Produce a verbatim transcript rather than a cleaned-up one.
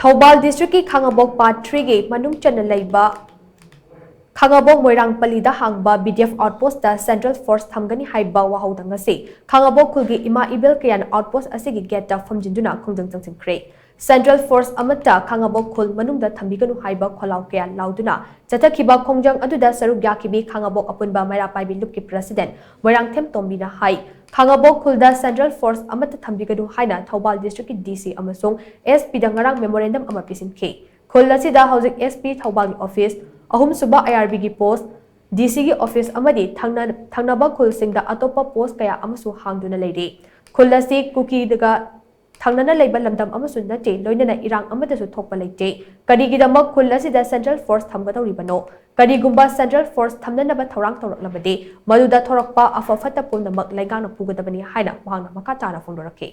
ꯊꯧꯕꯥꯜ ꯗꯤꯁꯇ꯭ꯔꯤꯛꯀꯤ ꯈꯥꯉꯕꯣꯛ ꯄꯥꯔꯠ ꯊ꯭ꯔꯤꯒꯤ ꯃꯅꯨꯡ ꯆꯟꯅ ꯂꯩꯕ ꯈꯥꯉꯕꯣꯛ ꯃꯣꯏꯔꯥꯡ ꯄꯜꯂꯤꯗ ꯍꯥꯡꯕ B D F outpost central forces ꯊꯝꯒꯅꯤ ꯍꯥꯏꯕ ꯋꯥꯍꯧꯗꯪ ꯑꯁꯤ ꯈꯥꯉꯕꯣꯛ ꯈꯨꯜꯒꯤ ꯏꯃꯥ ꯏꯕꯦꯜ ꯀꯌꯥꯅ ꯑꯥꯎꯠꯄꯣꯁ ꯑꯁꯤꯒꯤ ꯒꯦꯠꯇ ꯐꯝꯖꯤꯟꯗꯨꯅ ꯈꯣꯡꯖꯪ ꯆꯪꯁꯤꯟꯈ꯭ꯔꯦ꯫ ꯁꯦꯟꯇ꯭ꯔꯦꯜ ꯐꯣꯔꯁ ꯑꯃꯠꯇ ꯈꯥꯉꯕꯣꯛ ꯈꯨꯜ ꯃꯅꯨꯡꯗ ꯊꯝꯕꯤꯒꯅꯨ ꯍꯥꯏꯕ ꯈꯣꯜꯂꯥꯎ ꯀꯌꯥ ꯂꯥꯎꯗꯨꯅ ꯆꯠꯊꯈꯤꯕ ꯈꯣꯡꯖꯪ ꯑꯗꯨꯗ ꯁꯔꯨꯛ ꯌꯥꯈꯤꯕꯤ ꯈꯥꯉꯕꯣꯛ ꯑꯄꯨꯟꯕ ꯃꯩꯔꯥ ꯄꯥꯏꯕꯤ ꯂꯨꯞꯀꯤ ꯄ꯭ꯔꯁꯤꯗꯦꯟ ꯃꯣꯏꯔꯥꯡꯊꯦꯝ ꯇꯣꯝꯕꯤꯅ ꯍꯥꯏ, ꯈꯥꯉꯕꯣꯛ ꯈꯨꯜꯗ ꯁꯦꯟꯇ꯭ꯔꯦꯜ ꯐꯣꯔꯁ ꯑꯃꯠꯇ ꯊꯝꯕꯤꯒꯅꯨ ꯍꯥꯏꯅ ꯊꯧꯕꯥꯜ ꯗꯤꯁꯇ꯭ꯔꯤꯛꯀꯤ ꯗꯤ ꯁꯤ ꯑꯃꯁꯨꯡ ꯑꯦꯁ ꯄꯤꯗ ꯉꯔꯥꯡ ꯃꯦꯃꯣꯔꯦꯟꯗꯝ ꯑꯃ ꯄꯤꯁꯤꯟꯈꯤ꯫ ꯈꯨꯜ ꯑꯁꯤꯗ ꯍꯧꯖꯤꯛ ꯑꯦꯁ ꯄꯤ ꯊꯧꯕꯥꯜꯒꯤ ꯑꯣꯐꯤꯁ, ꯑꯍꯨꯝꯁꯨꯕ ꯑꯥꯏ ꯑꯥꯔ ꯕꯤꯒꯤ ꯄꯣꯁ, ꯗꯤ ꯁꯤꯒꯤ ꯑꯣꯐꯤꯁ ꯑꯃꯗꯤ ꯊꯪꯅ-, ꯊꯪꯅꯕ ꯈꯨꯜꯁꯤꯡꯗ ꯑꯇꯣꯞꯄ ꯄꯣꯁ ꯀꯌꯥ ꯑꯃꯁꯨ ꯍꯥꯡꯗꯨꯅ ꯂꯩꯔꯤ꯫ ꯈꯨꯜ ꯑꯁꯤ ꯀꯨꯀꯤꯒ ꯊꯪꯅꯅ ꯂꯩꯕ ꯂꯝꯗꯝ ꯑꯃꯁꯨ ꯅꯠꯇꯦ, ꯂꯣꯏꯅꯅ ꯏꯔꯥꯡ ꯑꯃꯠꯇꯁꯨ ꯊꯣꯛꯄ ꯂꯩꯇꯦ꯫ ꯀꯔꯤꯒꯤꯗꯃꯛ ꯈꯨꯜ ꯑꯁꯤꯗ ꯁꯦꯟꯇ꯭ꯔꯦꯜ ꯐꯣꯔꯁ ꯊꯝꯒꯗꯧꯔꯤꯕꯅꯣ? ꯀꯔꯤꯒꯨꯝꯕ ꯁꯦꯟꯇ꯭ꯔꯦꯜ ꯐꯣꯔꯁ ꯊꯝꯅꯅꯕ ꯊꯧꯔꯥꯡ ꯇꯧꯔꯛꯂꯕꯗꯤ, ꯃꯗꯨꯗ ꯊꯣꯔꯛꯄ ꯑꯐ ꯐꯠꯇ ꯄꯨꯝꯅꯃꯛ ꯂꯩꯉꯥꯛꯅ ꯄꯨꯒꯗꯕꯅꯤ ꯍꯥꯏꯅ ꯃꯍꯥꯛꯅ ꯃꯈꯥ ꯇꯥꯅ ꯐꯣꯡꯗꯣꯔꯛꯈꯤ꯫